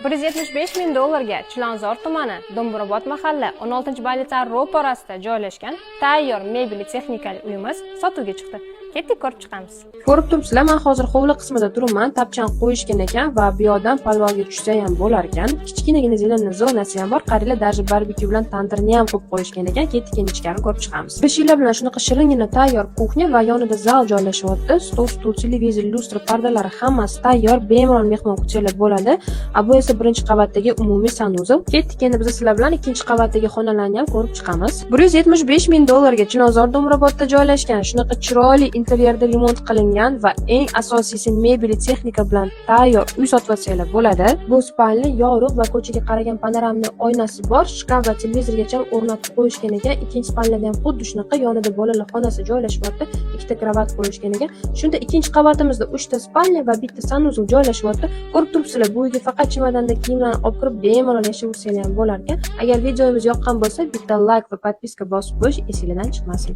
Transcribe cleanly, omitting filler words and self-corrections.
175 ming dollarga Chilonzor tumani, Do'mbrobod mahalla, 16-больница ro'parasida joylashgan tayyor mebel texnikali uyimiz sotuvga chiqdi. Ketdik, ko'rib chiqamiz. Ko'rib turibsizlar, man hozir hovli qismida turibman. Tapchan qo'yishgan ekan va bu yoqdan podvalga tushsa ham bo'lar ekan. Kichkinagina зеленый zonasi ham bor. Qaranglar, даже barbekyu bilan tandirni ham qo'yib qo'yishgan ekan. Ketdik, endi ichkari ko'rib chiqamiz. Kirishinglar bilan shunaqa shiringina tayyor кухня va yonida zal joylashyapti. Stol, stul, televizor, lyustra, pardalari hammasi tayyor. Bemalol mehmon kutsanglar bo'ladi. A bu esa birinchi qavatdagi umumiy санузел. Ketdik, endi biz sizlar bilan ikkinchi qavatdagi xonalarni ham ko'rib chiqamiz. 175 ming dollarga Chilonzor, Do'mbrobodda joylashgan shunaqa chiroyli interyerda remont qilingan va eng asosiysi mebel texnika bilan tayyor uy sotib olsanglar bo'ladi. Bu спальня yorug' va ko'chaga qaragan панорамный oynasi bor, shkaf va televizorgacha o'rnatib qo'yishgan ekan. Ikkinchi спальня da ham xuddi shunaqa, yonida bolalar xonasi joylashyapti, ikkita кровать qo'yishgan ekan. Shunda ikkinchi qavatimizda uchta спальня va bitta санузел joylashyapti. Ko'rib turibsizlar, bu uyga faqat chemadanda kiyimlarni olib kirib, bemalol yashayversanglar ham bo'lar ekan. Agar videomiz yoqqan bo'lsa, bitta layk va подписка bosib qo'yish esinglardan chiqmasin.